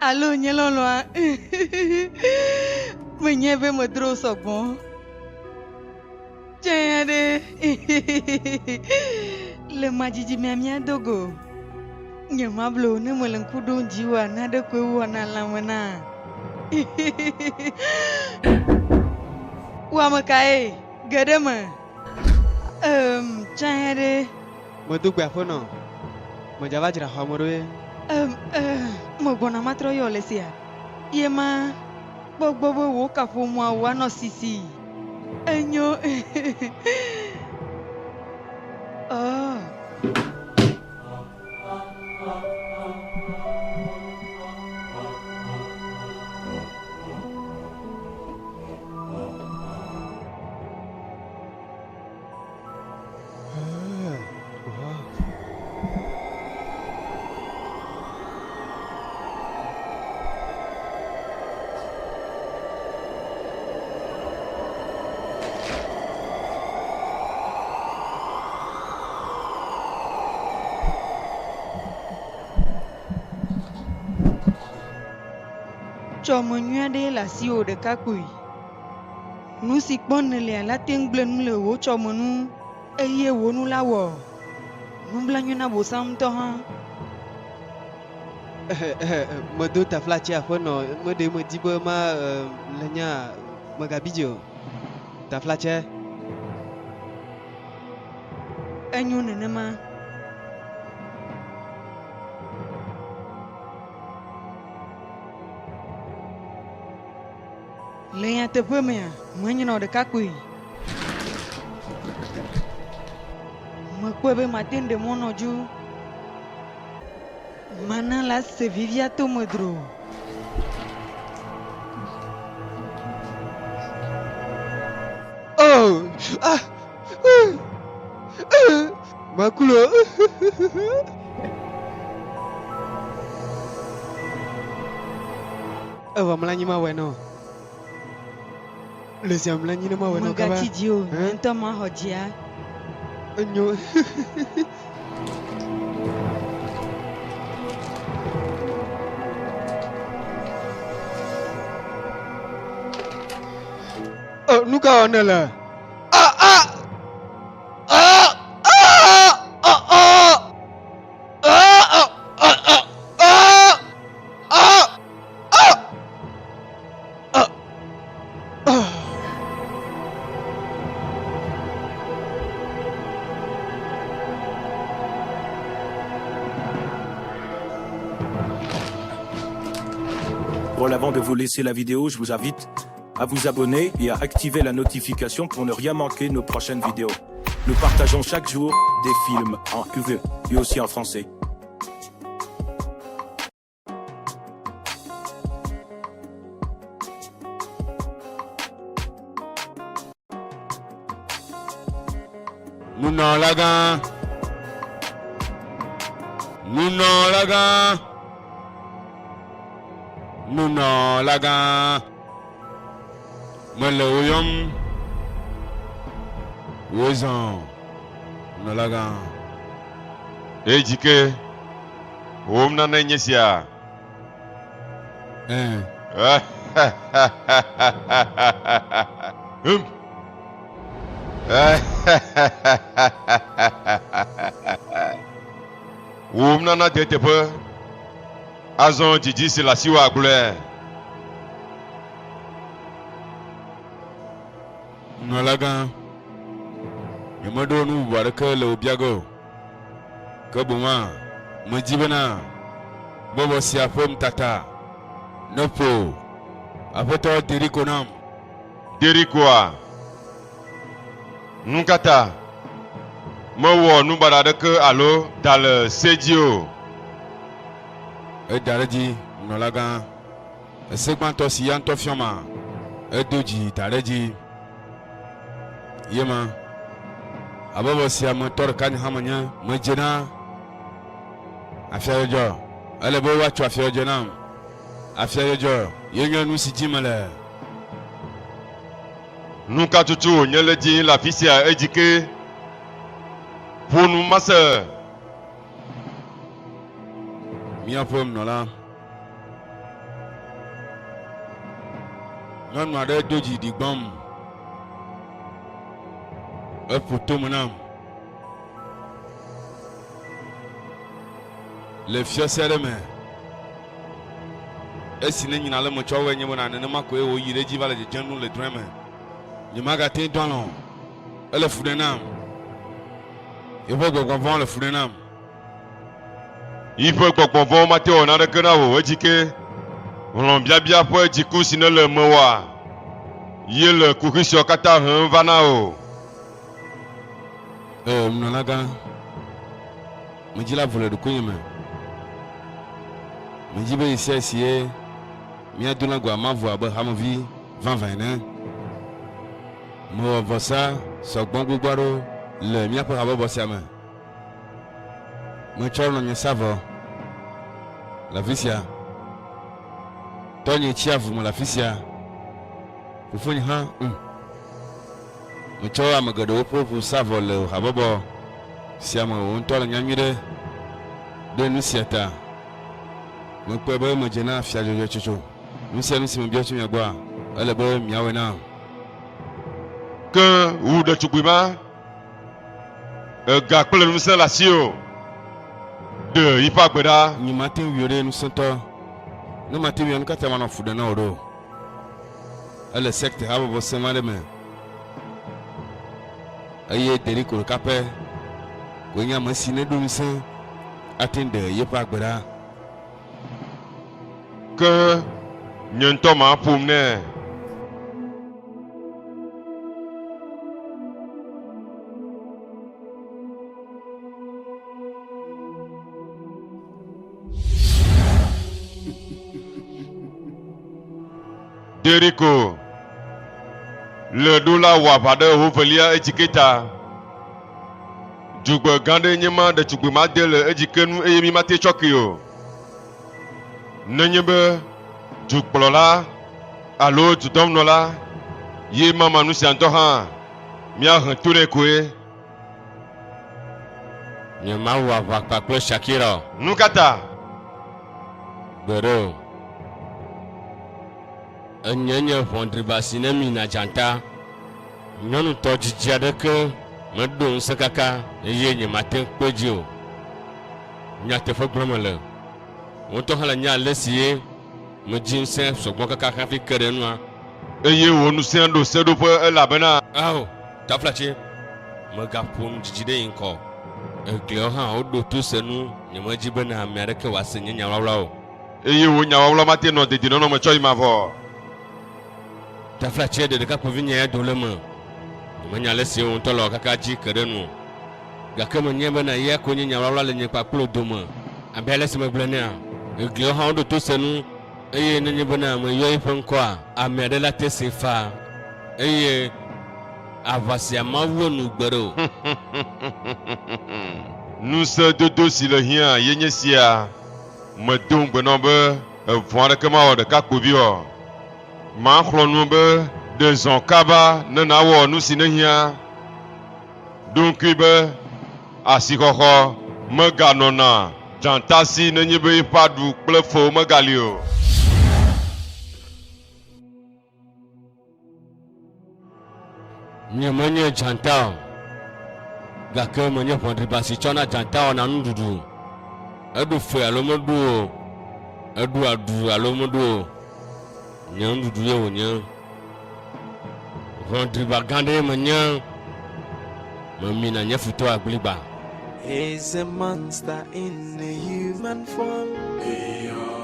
Alo nye lɔlɔ̃a, menyae be medro sɔgbɔ. Tsɛ aɖe le madzidzi mea míado go. Nyemablo o ne mele ŋku ɖom dziwòa, nane koe wɔna lãme na. Wò ame kae? Ge ɖe eme. Em, tsɛ aɖe. Medo gbe aƒenɔ. Medza va dzra xɔa me ɖo ye. Em, eh, megbɔna matrɔ yɔ le sia. Ye ma kpɔ gbɔ be wò kaƒomɔa wòanɔ sisi. Enyo. Oh. Tsɔme nyui aɖee le asiwò ɖekakpui. Nu si kpɔm nèlea la te ŋu gblẽ nu le wò tsɔme ŋu eye wò nu la wɔ nublanui na Abosam ŋutɔ hã. Medo taflatse aƒenɔ, meɖe medi be ma le nya megabi dzi o. Taflatse. Enyo nenema. Le nyateƒe mea, menyrɔ ɖekakpui. Mekpɔe be mate ŋu ɖe mɔ nɔ dzu. Mana la se vivia to me dro. Oh! Ah! Uh! Uh! Maku lo! Evɔ mlɔ anyi mawɔe nɔ. Le zia mlɔ anyi ne mawɔe nɔ kaba. Mègatsi dzi o, nye ŋutɔ maxɔ dzia. Enyo. Nu ka wɔm nèle? Ah ah! Ah ah! Ah ah! Ah ah ah ah! Ah! Ah! Ah! Ah! Bon, avant de vous laisser la vidéo, je vous invite à vous abonner et à activer la notification pour ne rien manquer de nos prochaines vidéos. Nous partageons chaque jour des films en UV et aussi en français. Nunɔlagã. Nunɔlagã. Nunɔlagã. Mele wò yɔm. Wòe zɔ, nunɔlagã. Eye dzi ke wò nane nye sia. Ẽ. Hum. Wò nana de eteƒe. Azɔ dzidzi si le asiwò agblɔe. Nunɔlagã, nyemeɖo nu bubu aɖeke le wò bia ge o. Ke boŋ medi bena bɔbɔ sia ƒe nutata neƒo Aƒetɔ Deriko nam. Derikoa? Nu ka ta mewɔ nu baɖa aɖeke alo da le se dzi o? Eda ɖe edzi, nunɔlagã. Ese gbãtɔ si ya ŋutɔ fiɔ ma, edo dzi da ɖe edzi. Ye ma, habɔbɔ sia me tɔ ɖeka nye hã menye, medze na afiadzɔdzɔ. Ele be woatso afiadzɔdzɔ nam. Afiadzɔdzɔ ye nye nu si dzi mele. Nu ka tutu wònye le dzi le afi sia edzi ke? Ƒo nu mase. Míaƒe nunɔla. Nyɔnu aɖe do dzi ɖi gbɔm. Eƒo tome nam. Le fiase aɖe me. Esi ne nyina le metsɔ wɔe nye bena nenema koe wòyi ɖe edzi va le dzedzem nu le drɔ̃e me. Nyemagate ŋu dɔ alɔ̃ o. Ele fu ɖem nam. Yeƒe gbɔgbɔ vɔ̃ le fu ɖem nam. Yiƒe gbɔgbɔ vɔ̃wo mate wɔ naneke na wò o. Edzi ke hlɔ̃biabia ƒe dziku si nèle mewòa ye le kuxi siawo katã hem va na wò. Ee, nunɔlagã, medzi la vo le ɖokuinye me. Medzi be ɣesiaɣi si ye míadona goa mavo abe hamevi vavã ene. Mewɔ vɔsa sɔgbɔ gbogbo aɖewo le míaƒe habɔbɔ sia me. Metsɔ nɔnye sa vɔ le afi sia. Tɔnye tsi avu me le afi sia. Fofonye hã ŋ. Metsɔ ame geɖewo ƒe ʋu sa vɔ le habɔbɔ sia me. Wò ŋutɔ le nya nyuiɖe ɖe nu sia ta. Mekpɔe be medze na fia dzɔdzɔe tsotso. Nu sia nu si mebia tso mia gbɔa, ele be miawɔe nam. Ke wu ɖetugbui ma, ega kple ŋusẽ le asiwò. Ɖe yiƒe agbe ɖa. Nyemate ŋui o ɖe, ŋusẽtɔ. Ne mate ŋuia, nu ka ta manɔ fu ɖem na wò ɖo? Ele sekte habɔbɔ sẽŋu aɖe me, eye Deriko ɖeka pɛ koe nye ame si neɖo ŋusẽ ate ŋu ɖe yeƒe agbe ɖa. Ke nye ŋutɔ maƒom nɛ. Deriko le ɖo la wɔ aʋa ɖe Hovelia Edziketa. Dzugbe gã ɖe nye ma ɖetugbui ma de le edzike nu eye mi mate tsɔ kee o. Nenye be dukplɔla alo dudɔnunɔla ye mama nu sia ŋutɔ hã, míahe to nɛ koe. Nyemawɔ aʋa kpakple Shakira o. Nu ka ta? Gbeɖe o. Enye nye ʋɔ̃driba si ne mina dzata. Nyɔnutɔ didi aɖeke meɖo ŋusẽ kaka eye nyemate ŋu kpe edzi o. Nyateƒe gblɔm mele. Wò ŋutɔ hã le nya ale si ye medzi ŋusẽ sɔgbɔ kaka hafi ke ɖe enua. Eye wò ŋusẽa ɖo seɖoƒe elabena. Ao, taflatse, mègaƒo nu didi ɖe yi ŋkɔ o. Egliawo hã woɖo to se nu, nyemedi bena ame aɖeke wòase nye nya wlawla o. Eye wò nya wlawla mate nɔ dedienɔnɔ me tsɔ yi mavɔ. Taflatse ɖe ɖekakpuivinye ya do le eme. Nyemenya ale si wò ŋutɔ le wɔ kaka dzi ke ɖe enu o. Gake menyae bena eya koe nye nya wlawla le nye kpakple wò dome. Abe ale si megblɔe enea, egliawo hã woɖo to se nu, eye nenye bena meyɔ eƒe ŋkɔa, ame aɖe la te see faa, eye aʋa sia mawu enu gbeɖe o. Ŋusẽdodo si le hiã ye nye sia. Medo ŋugbe na wò be evɔ̃ aɖeke mawɔ ɖekakpuivi o. Maxlɔ̃ nu wò be, Ɖe zɔ kaba ne nàwɔ nu si nèhiã. Ɖo ŋkui be asixɔxɔ meganɔna dzata si nenye be eƒe aɖu kple fewo megali o. Nyemenye dzata o, gake menye ʋɔdriba si tsɔna dzata wɔna nuɖuɖu. Eɖu fe alo meɖu o, eɖu aɖu alo meɖu o, nye nuɖuɖu ye wònye. Ʋɔdriba gã ɖee menye, memina nye futɔ agbligba. He's a monster in a human form.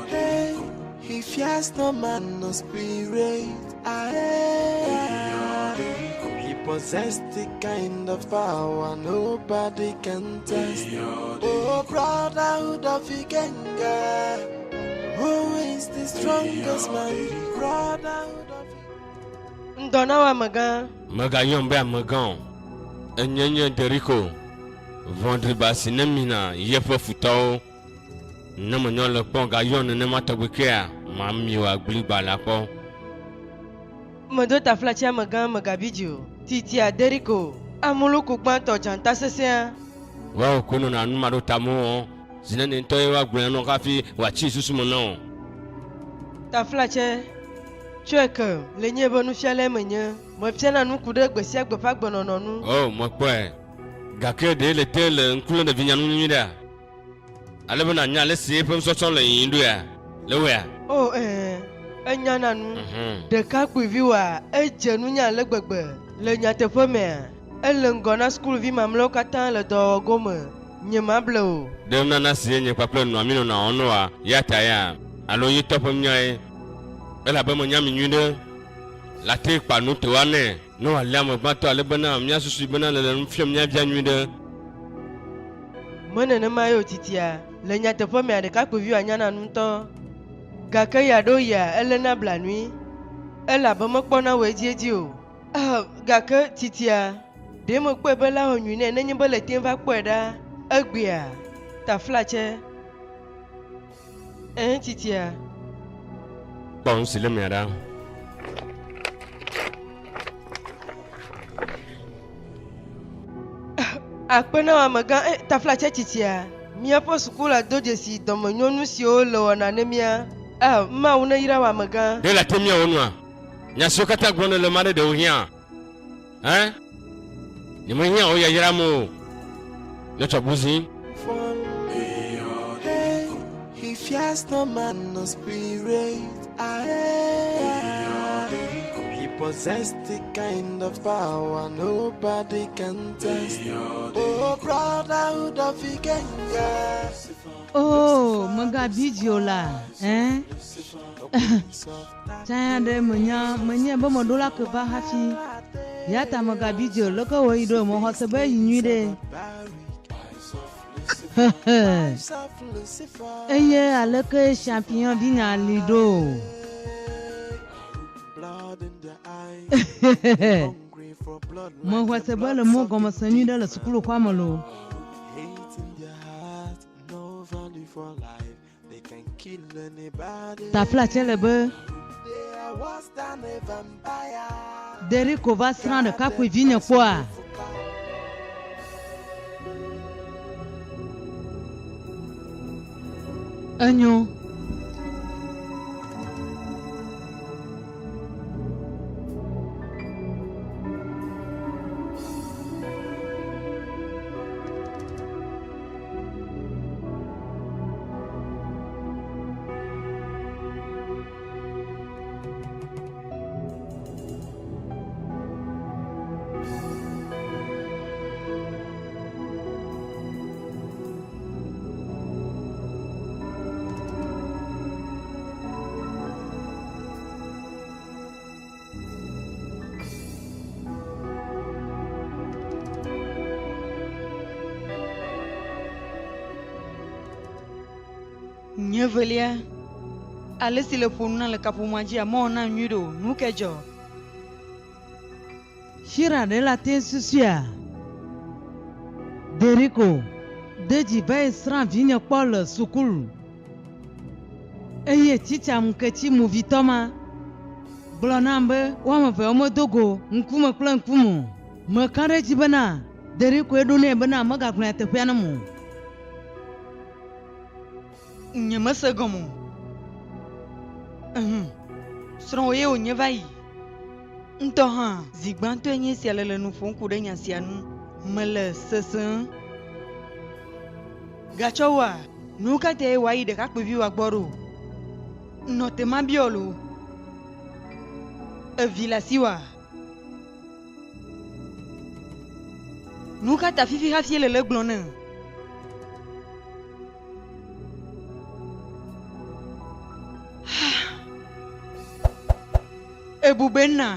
Hey, he fears no man, no spirit. Aye. He possessed the kind of power nobody can test. Oh, brotherhood of Ikenga, who is the strongest man? Brotherhood of Ŋdɔ na wò amegã. Mègayɔm be amegã o. Enye nye Deriko, ʋɔdriba si nemina yeƒe futɔwo. Ne menyɔ le kpɔ gayɔ nenema tɔgbi kea, mami wò agbligba la kpɔ. Medo taflatsi amegã megabi dzi o. Titia Deriko, amuluku gbãtɔ dzata sesẽa. Woawo koe nɔna nu maɖotamewo wɔm. Zi neni ŋutɔ ye woagblɔe nɔ hafi wòatsi susu me na wò. Taflatse. Tsɔe ke, le nye be nufialae menye. Mefiana nu ku ɖe gbe sia gbe ƒe agbenɔnɔ ŋu. Oh, mekpɔe. Gake ɖe le te le ŋku lém ɖevi nyanu nyuie ɖea? Ale be nànya ale si eƒe nusɔsrɔ̃ le yiyim ɖoea? Le wòea? Oh, ɛ̃, enyana nu. Ɖekakpuiviwoa, edze nunya ale gbegbe. Le nyateƒe mea, ele ŋgɔ na sukuvi mamlɛawo katã le dɔwɔwɔ gome. Nyemable o. Ɖe nunana si nye kpakple nɔa míenɔna wɔm nɔa ya ta ya, alo ye tɔ ƒe nyae? Elabe menya mi nyuiɖe. Late kpa nu tewoa nɛ ne wòalé ame gbãtɔ ale bena míasusui bena nèle nu fiam mía via nyuiɖe. Me nenema ye o titia. Le nyateƒe mea, ɖekakpuiviwoa nyana nu ŋutɔ. Gake ɣeaɖewoɣia, eléna blanui elabe mekpɔna wò edziedzi o. Ah, gake titia, ɖe mekpɔe be la wɔ nyui nɛ nenye be le te va kpɔe ɖa egbea? Taflatse. Ɛ̃, titia. Kpɔ nu si le mea ɖa. Akpe na wò amegã. Eh, taflatse titia. Míaƒe suku la do dzesi dɔmenyonu siwo le wɔna ne mía. Ah, Mawu neyra wò amegã. Ɖe le te míawɔ nua? Nya siwo katã gblɔm nèle ma ɖe ɖe wòhiã? Ẽ? Nyemehiã wò yayra me o. Netsɔ buzi. Hey, he fears no man, no spirit. Ah, he possessed the kind of power nobody can test. Oh, brotherhood of Ikenga. Oh, mègabi dzi o la, ẽ? Tsã ɖe menya menye be meɖo la ke va hafi. Ya ta megabi dzi o. Leke wɔ yi ɖo? Mexɔ se be eyi nyui ɖe. Hehe. Eye aleke champignon vinya li ɖo? Hehehe. Mexɔe se be le mɔ gɔme se nyui ɖe le sukuluxɔa me loo. Taflatse le be Deriko va srã ɖekakpui vinye kpɔa? Enyo. Nye evelia, ale si le ƒo nu na le kaƒomɔa dzia, mewɔ nam nyuiɖe o. Nu kae dzɔ? Shira ɖe la te susuia? Deriko, de dzi va yi srã vinye kpɔ le sukulu. Eye tsitsa ŋketsi movitɔ ma gblɔ nam be wo ame eve womedo go ŋkume kple ŋkume o. Meka ɖe edzi bena Derikoe ɖo nɛ bena megagblɔ nyateƒea nam o. Nyemese egɔme o. Ehũ, srɔ̃wò ye wònye va yi. Ŋutɔ hã, zi gbãtɔe nye esia le nu ƒom ku ɖe nya sia ŋu. Mele sesẽ. Gatsɔ wòa, nu ka tae wòayi ɖekakpuiviwoa gbɔ ɖo? Nɔ te mabiɔ loo. Evi le asiwòa? Nu ka ta fifi hafi ele le egblɔ ne? Èbu be na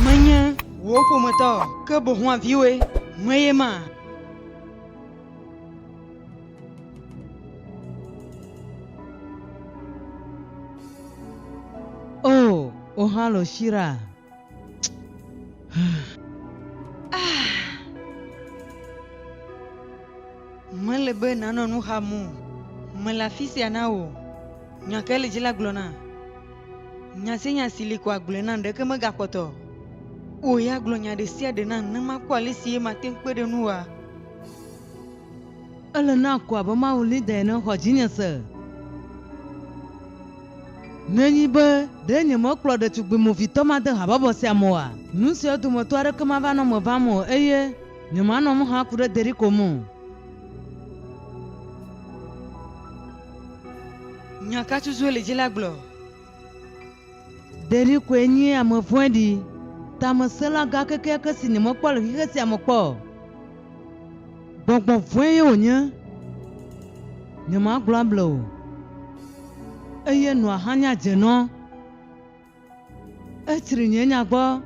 menye wò ƒometɔ o, ke boŋ viwòe meye ma? Oh, ohalo Shira. Mele be nànɔ nu xam o. Mele afi sia na wò. Nya kae le dzi la gblɔ na? Nya sia nya si li ko agblɔe nam, ɖeke megakpɔtɔ o. Wò ya gblɔ nya ɖe sia ɖe nam ne makpɔ ale si ye mate ŋu kpe ɖe ŋuwòa. Ele na ko abe Mawu li da ene xɔ dzinye se. Nenyi be ɖe nyemekplɔ ɖetugbui movitɔ ma de habɔbɔ sia me oa, nu siawo dometɔ aɖeke mava nɔ eme vam o eye nyemanɔ nu xam ku ɖe Deriko ŋu o. Nya ka tutue le dzi la gblɔ? Derikoe nye ame vɔ̃ɖi, tamesẽla gã kekeake si nyemekpɔ le xexe sia me kpɔ o. Gbɔgbɔ vɔ̃e ye wònye. Nyemagblɔ able o. Eye nɔa hã nye adzenɔ. Etsri nye nya gbɔ.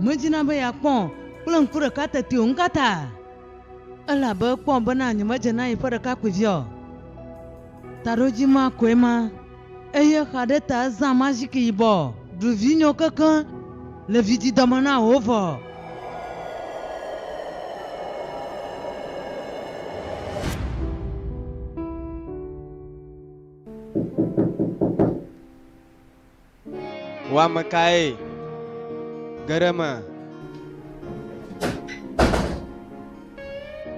Medina be yeakpɔm kple ŋku ɖeka teti o. Nukata? Elabe ekpɔm bena nyemedze na yeƒe ɖekakpuivia o. Taɖodzi ma koe ma. Eye xa ɖe ta ezã maziki yibɔ ɖu vinyo kekeŋ le vidzidɔme na wò vɔ. Wò ame kae? Ge ɖe eme.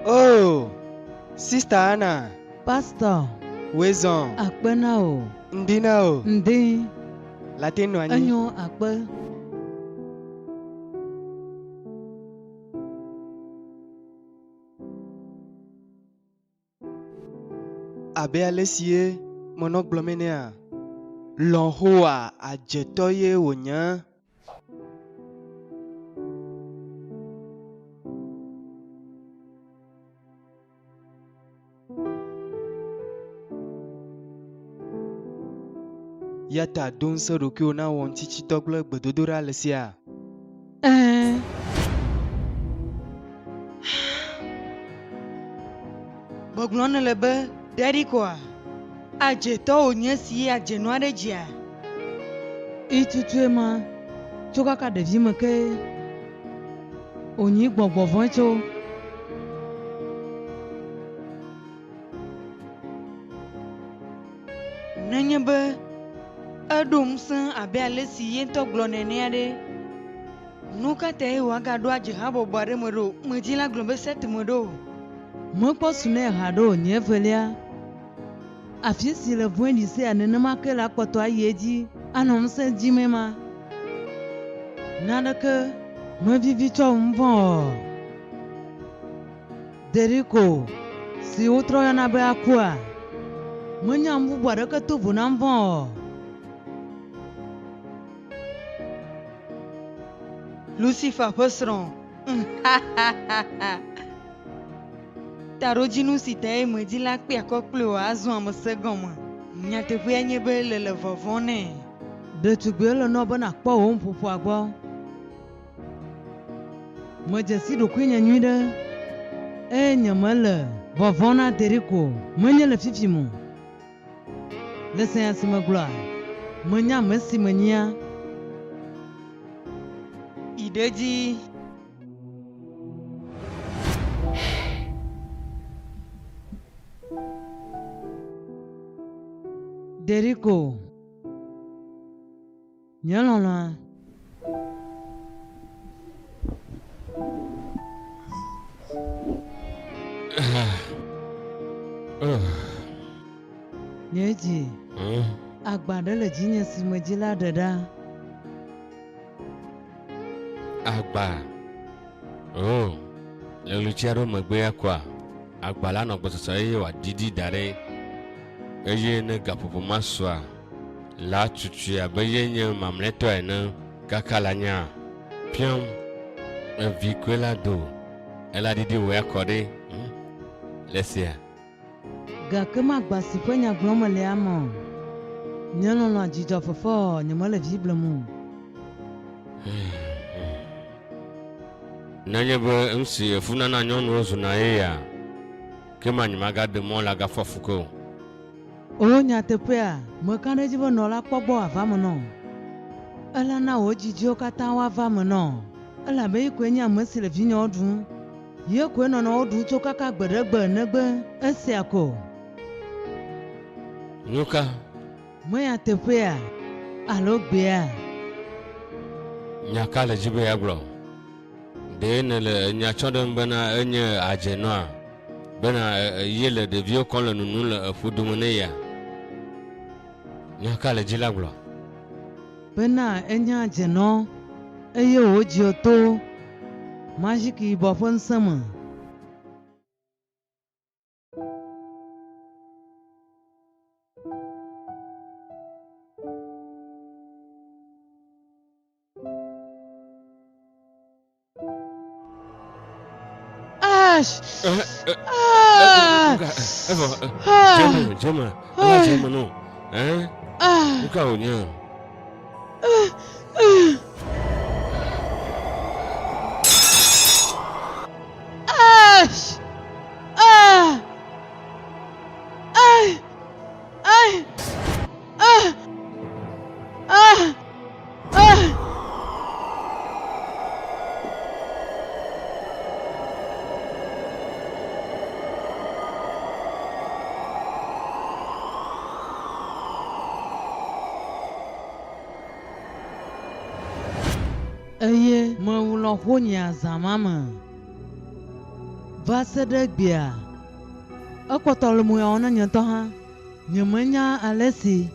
Oh, Sista Anna. Pastor. Wòe zɔ. Akpe na wò. Ŋdi na wò. Ŋdi. Late nɔ anyi. Enyo, akpe. Abe ale si ye menɔ gblɔm enea, lɔ̃xoa adzetɔ ye wònye. Ya ta do ŋusẽ ɖokuiwò na wɔ ŋutitsitɔ kple gbedodoɖa le sia. Ɛ̃. Gbɔgblɔm nèle be, Daddy koa? Adzetɔ wònye si ye adze nua ɖe dzia? Itutue ma tso kaka ɖevime ke wònyi gbɔgbɔ vɔ̃e tso. Nenye be eɖo ŋusẽ abe ale si ye ŋutɔ gblɔ nenea ɖe, nu ka tae wòagaɖo adze habɔbɔ aɖe me ɖo? Medi la gblɔ be set me ɖo. Mekpɔ su nɛ haɖe o, nye evelia. Afi si le vɔ̃eɖi sea, nenema ke la kpɔtɔ ayi edzi anɔ ŋusẽ dim ema. Naneke mevivi tsɔ wu nu vɔ̃ o. Deriko, si wotrɔ yɔna be Akua, menya nu bubu aɖeke to vo na nu vɔ̃ o. Lucifer ƒe srɔ̃. Taɖodzinu si tae medi la kpe akɔ kpli wò azɔ ame se gɔme. Nyateƒea nye be lele vɔvɔ̃ nɛ. Ɖetugbiwo le nɔ be nàkpɔ wò nuƒoƒoa gbɔ. Medze si ɖokuinye nyuiɖe eye nyemele vɔvɔ̃m na Deriko o. Menye le fifi me o. Le se nya si megblɔa, menya ame si menyea. Yi ɖe edzi. Deriko. Nye lɔlɔ̃a. Nye dzi, agba ɖe le dzinye si medzi la ɖe ɖa. Agba. Oh, le ɣleti aɖewo megbea koa, agba la nɔ gbɔsɔsɔ eye wòaɖiɖi da ɖi. Eye ne gaƒoƒo ma sua, la tutui abe ye nye mamlɛtɔ ene kaka la nya piam evi koe la do ela ɖiɖi wòe akɔ ɖi hm? Le sia. Gake magba si ƒe nya gblɔm mele ame o. Nye lɔlɔ̃a dzidzɔ fefe ɔ, nyemele vi blem o. Nenye be nusi efu nana nyɔnuwo zuna ye ya, ke ma nyemagaɖe mɔ la gafɔ fu ke o. Oo nyateƒea, meka ɖe edzi be nɔ la kpɔ gbɔ wòava eme nɔ. Ela na wò didiwo katã woava eme nɔ, elabe ye koe nye ame si le vinyewo ɖum. Ye koe nɔnɔ wo ɖum tso kaka gbe ɖe gbe negbe esia ko. Nuka? Menyateƒea alo gbea? Nya ka le dzi be yeagblɔ? Ɖe nèle nya tsɔ ɖem bena enye adzenɔa? Bena ye le ɖeviwo kɔm le nunu le eƒu dome ne yea? Nya ka le dzi la gblɔ? bena enya dzenɔ eye wòdziɔ to maziki yibɔ ƒe ŋusẽ me. Jeme, jeme, ela jeme no. Eh? Nuka wònye? Eye mewu lɔ̃xonyea zã ma me va se ɖe egbea. Ekpɔtɔ le mo ya wɔm na nye ŋutɔ hã. Nyemenya ale si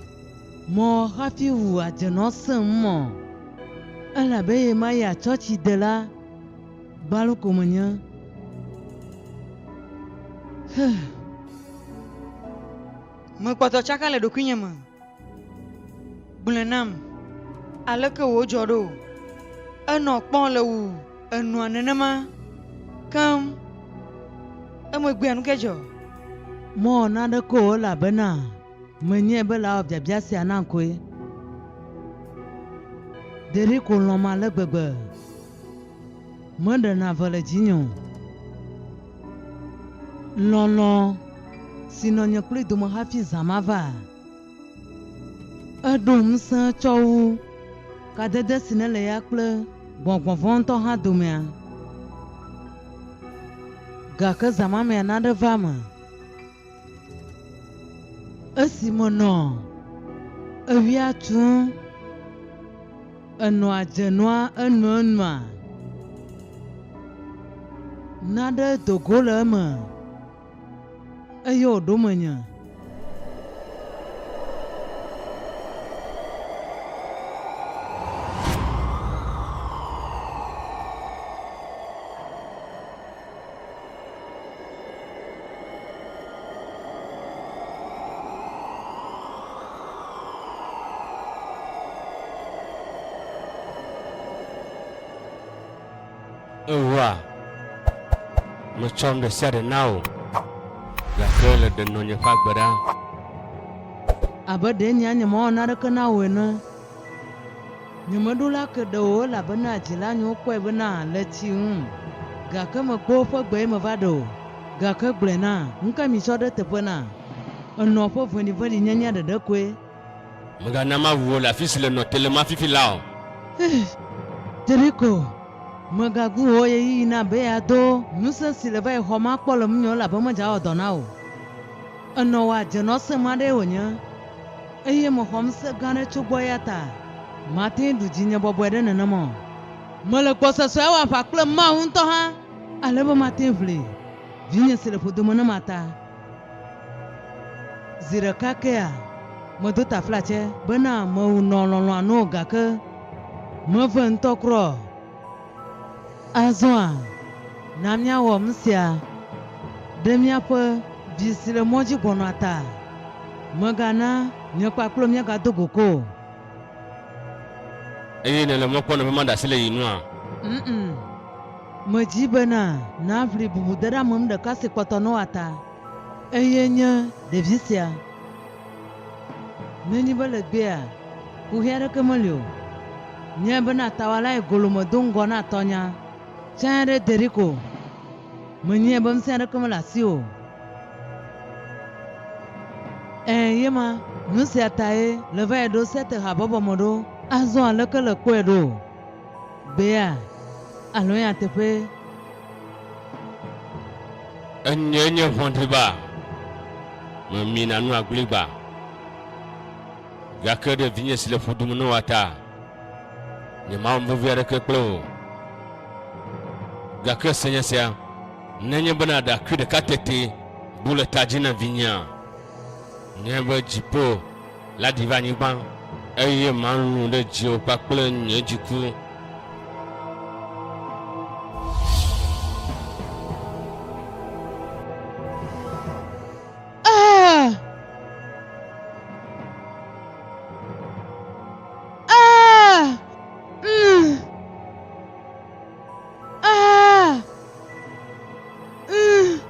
mewɔ hafi wu adzenɔ sẽŋ o, elabe ɣemaɣia tsɔtsidela gbalo ko menye. He. Mekpɔtɔ tsaka le ɖokuinye me. Gblɔe nam, aleke wòdzɔ ɖo? Enɔ kpɔm le wu enua nenema keŋ. Emegbea nu kae dzɔ? Mewɔ naneke o elabena menyae be lawɔ biabia sia nam koe. Deriko lɔ̃m ale gbegbe. Meɖena ve le dzinye o. Lɔlɔ̃ si nɔ nye kplii dome hafi zã ma va, eɖo ŋusẽ tsɔ wu kadede si nele ya kple gbɔgbɔ vɔ̃ ŋutɔ hã domea. Gake zã ma mea nane va eme. Esi menɔ ewia tum, enɔa dzenua enuenua, nane do go le eme eye wòɖo menye. Ewoa, metsɔ nu ɖe sia ɖe na wò, gake le ɖe nɔnye ƒe agbe ɖa. Abe ɖe nye nyemewɔ naneke na wò ene. Nyemeɖo la ke ɖe wò o elabena dzilanyewo kpɔe bena le tsi ŋu. Gake mekpɔ woƒe gbe ye meva ɖe o. Gake gblɔe na, nukae mitsɔ ɖe eteƒe na? Enɔ ƒe vɔ̃ɖivɔ̃ɖi nyenye ɖeɖe koe. Mègana mawu wò le afi si le nɔ te le ma fifi laa o. Hey, Jericho, mègagu wò ɣeyiɣi na be yeado ŋusẽ si le va yi xɔ ma kpɔ le ŋunye o elabe medze awɔ dɔ na wò. Enɔ wò adzenɔ sẽm aɖee wònye. Eye mexɔ ŋusẽ gã aɖe tso gbɔ eya ta mate ŋu ɖu dzinye bɔbɔe ɖe nenema o. Mele gbɔsɔsɔe awɔ aʋa kple Mawu ŋutɔ hã ale be mate ŋu ʋli vinye si le ƒodome nam ta. Zi ɖeka kea, medo taflatse bena mewu nɔ lɔlɔ̃a nu o gake meve ŋutɔ kura o. Azɔa, na míawɔ nu sia ɖe míaƒe vi si le mɔ dzi gbɔna ta. Mègana nye kpakple wò míagado go ko o. Eye nèle mɔ kpɔm be maɖe asi le yi nua? Mm-mm. Medi bena nàʋli bubudeɖeamenu ɖeka si kpɔtɔ na wòa ta, eye nye ɖevi sia. Nenye be le gbea, kuxi aɖeke meli o. Nyae bena tawalae golome do ŋgɔ na tɔnya tsãe ɖe Deriko. Menyae be ŋusẽ aɖeke mele asiwò o. Ẽ, ye ma. Nu sia tae le va yi ɖo Sete habɔbɔ me ɖo. Azɔ aleke le kpɔe ɖo? Gbea alo nyateƒee? Enye nye ʋɔ̃driba, memina nu agbligba. Gake ɖe vinye si le ƒodome na wòa ta, nyemawɔ nu vevi aɖeke kple wò o. Gake se nya sia, nenye bena ɖakui ɖeka tete bu le ta dzi na vinyea, nye be dziƒo la ɖi va anyigba. Eye malũ ɖe dziwò kpakple nye dziku. Ah! Ah! Mm! Ah! Mm!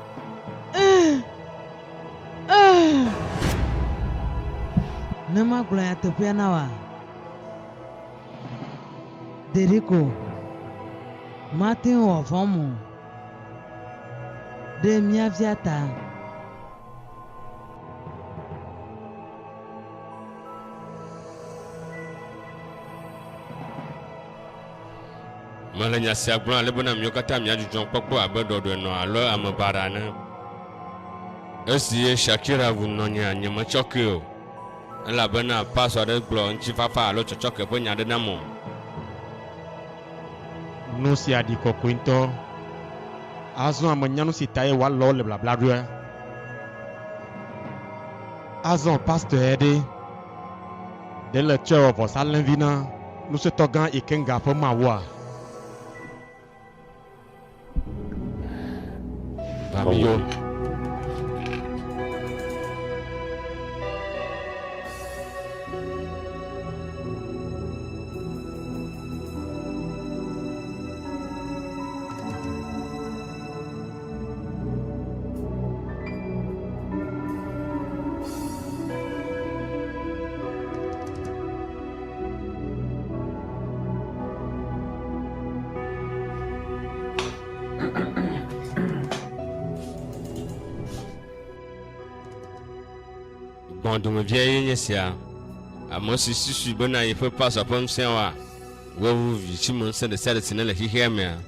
Mm! Ah! Ne magblɔ nyateƒea na wòa, Deriko, mate ŋu wɔ vɔ̃m o ɖe mía via ta. Mele nya sia gblɔm ale bena miwo katã miadzudzɔ kpɔkpɔ abe ɖɔɖɔe nɔ alo ame baɖa ene. Esi ye Shakira ʋu nɔnyea, nyemetsɔ kee o, elabena pasɔ aɖe gblɔ ŋutifafa alo tsɔtsɔke ƒe nya aɖe nam o. Nu sia ɖi kɔkɔe ŋutɔ. Azɔ ame nya nu si tae wòalɔ le blabla ɖoa? Azɔ pastɔe ɖe, ɖe le tsɔe wɔ vɔsalẽvi na Ŋusẽtɔgã Ikenga ƒe Mawua? Va mi yo. Gbɔ̃domevia ye nye sia, ame si susui bena yeƒe pastor ƒe ŋusẽ wa woawu vitsime ŋusẽ ɖe sia ɖe si nele xexea mea.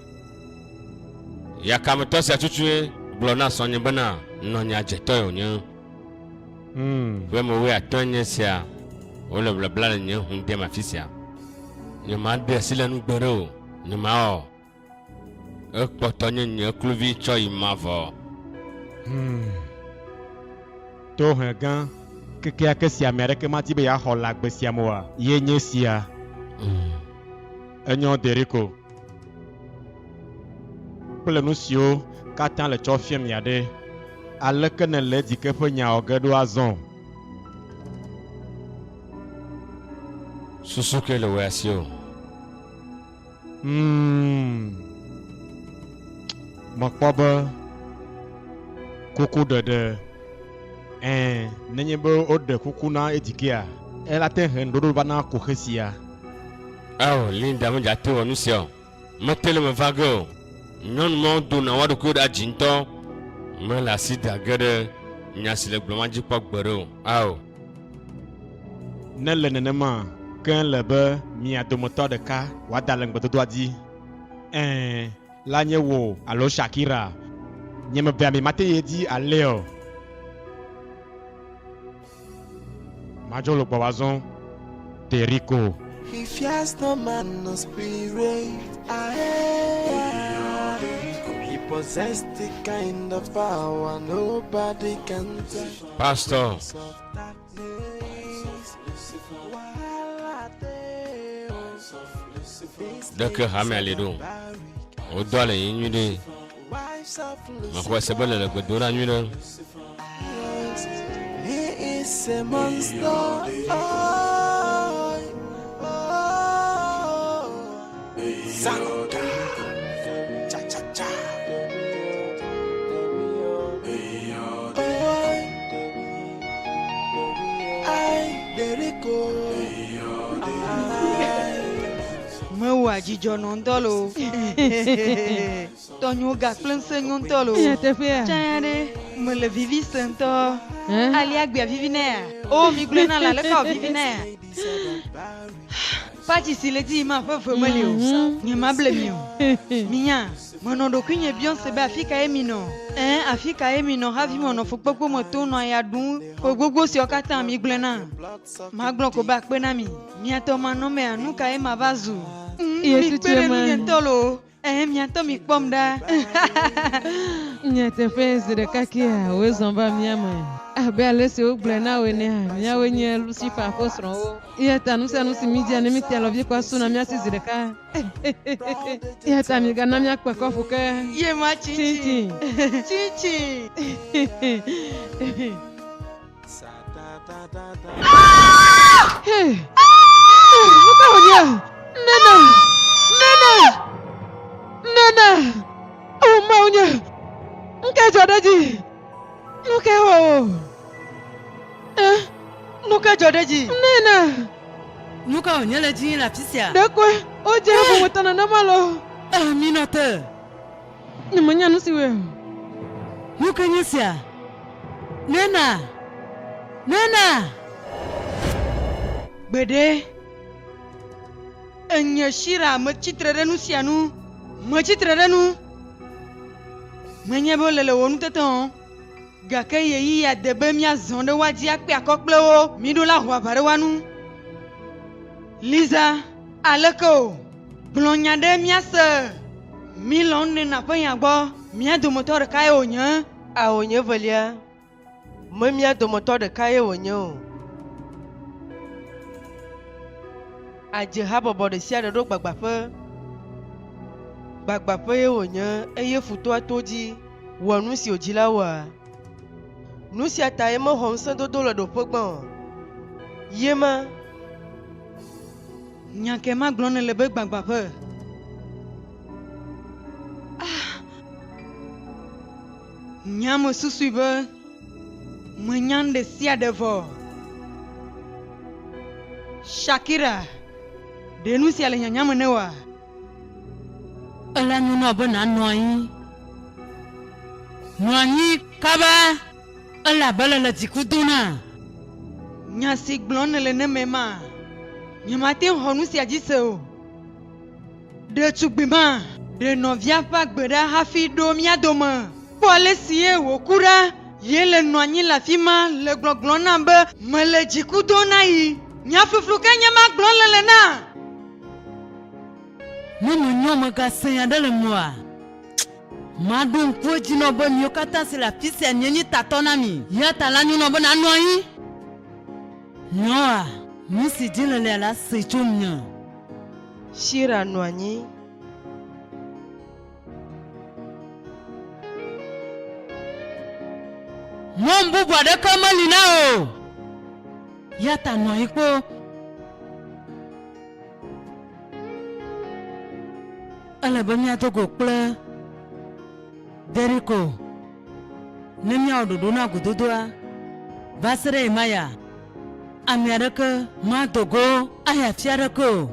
Yakametɔ sia tutue gblɔ na srɔ̃nye bena nɔnye adzetɔe wònye. Ƒe me wuiatɔ̃e nye sia wole blabla le nye hũ dem afi sia. Nyemaɖe asi le nu gbeɖe o, nyemawɔ o. Ekpɔtɔ nye nye kluvi tsɔ yi mavɔ. Hmm. Tohe gã kekeake si ame aɖeke madi be yeaxɔ le agbe sia me oa, ye nye esia. Enyo Deriko. Kple nu siwo katã le tsɔ fiam mia ɖe, aleke nèle edi ke ƒe nya wɔ ge ɖo azɔ? Susu kae le wò ya si o? Hmm. Mekpɔ be kukuɖeɖe, ɛ̃, nenye be woɖe kuku na Edikea, ela te he ŋuɖoɖo va na kuxi sia. Ao, Linda medze ate wɔ nu sia o. Mete le eme va ge o. Nyɔnu mawo dona woa ɖokuiwo ɖe dzi ŋutɔ. Mele asi da ge ɖe nya si le gblɔm dzi kpɔ gbeɖe o. Ao. Ne le nenema, ke ele be mia dometɔ ɖeka wòada le ŋugbedodoa dzi. Ɛ̃, la nye wò alo Shakira. Nye mevea mi mate yi edzi alea o. Madzo le gbɔwò azɔ, Deriko. He fears no man, no spirit. Aye. He possessed the kind of power nobody can tell. Pastor. Ɖeke hamea li ɖo. Wodɔ le yi nyuiɖe. Mexɔe se be le gbe dom ɖa nyuiɖe. He is a monster. Oh, oh. Sanka. Cha cha cha. Oh, I, Derico. I. Mewɔa dzidzɔ nɔ ŋutɔ loo. Tɔnyewo gakple ŋusẽ nyo ŋutɔ loo. Nyateƒea? Tsã ya ɖe, mele vivi se ŋutɔ. Ẽ? Alea gbea vivi nɛa? O, migblɔe na le aleke wòvivi nɛa? Patsi si le edzi yim ƒe eve meli o. Nyemable mi o. Minya, menɔ ɖokuinye biɔm se be afi kae minɔ. Ẽ, afi kae minɔ hafi menɔ fukpekpe me tom nɔ aya ɖum ƒe gbogbo siawo katã? Migblɔe nam. Magblɔ ko be akpe na mi. Mia tɔ manɔmea, nu kae mava zu? Ye Mikpe tutue ɖe ma. nunye ŋutɔ loo. Ẽ, mia ŋutɔ mikpɔm ɖa. Nyateƒe, zi ɖeka kea, wòe zɔ va mía me. Abe ale si wogblɔe na wò enea, míawoe nye Lucifer ƒe srɔ̃wo. Eya ta nu sia nu si mídia ne míte alɔvi kɔ asu na mía si zi ɖeka. Eya ta migana míakpe kɔfu ke. Ye ma tsitsi. Tsitsi. Hey! Nu ka wònye? Nene! Nene! Nene! O Mawu nye! Nu kae dzɔ ɖe edzi? Nu kae wɔ wò? Eh? Nu ka dzɔ ɖe edzi? Nene! Nu ka wònye le edzi le afi sia? Ɖekoe wodze ƒometɔ nenema loo. Eh, minɔ te! Nyemenya nu si wɔe o. Nu kae nye esia? Nena! Nena! Gbeɖe! Enye Shira metsi tre ɖe nu sia nu. Metsi tre ɖe nu. Menye be wole le wò nutete o, gake ɣeyiɣia de be míazɔ ɖe woa dzi akpe akɔ kple wo. Míɖo la ho aʋa ɖe woa nu. Liza, aleke o? Gblɔ nya ɖe míase. Mílɔ̃ Nena ƒe nya gbɔ. Mía dometɔ ɖekae wònye. Ao, nye evelia, me mía dometɔ ɖekae wònye o. Adze habɔbɔ ɖesiaɖe ɖo gbagbãƒe. Gbagbãƒe ye wònye eye futɔa to edzi wɔ nu si wòdzi la wɔa. Nu sia tae mexɔ ŋusẽdodo le ɖoƒe gbã o. Ye ma. Nya ke magblɔ nèle be gbagbãƒe. Ah! Nya mesusui be menya nu ɖe sia ɖe vɔ. Shakira, ɖe nu sia le nyanya me ne wòa? Ele anyo na wò be nànɔ anyi. Nɔ anyi kaba, elabe le le dziku dom na. Nya si gblɔm nèle ne eme ma, nyemate ŋu xɔ nu sia dzi se o. Ɖetugbui ma ɖe nɔvia ƒe agbe ɖa hafi ɖo mía dome. Kpɔ ale si ye wòku ɖa. Ye le nɔ anyi le afi ma le gblɔgblɔm nam be mele dziku dom na yi. Nya ƒuƒlu kae nye ma gblɔm nèle nam? Ne menyɔ megase nya ɖe le mewòa, maɖo ŋku edzi na wò be miwo katã si le afi sia mienye tatɔ na mi. Eya ta la nyo na wò be nànɔ anyi. Nyɔa, nu si dzi nèlea la see tso menye. Shira nɔ anyi. Mɔnu bubu aɖeke meli na wò o. Eya ta nɔ anyi kpoo. Ele be míado go kple Deriko ne míawɔ ɖoɖo na gododoa. Va se ɖe ɣemaɣia, ame aɖeke mado go ayi afi aɖeke o.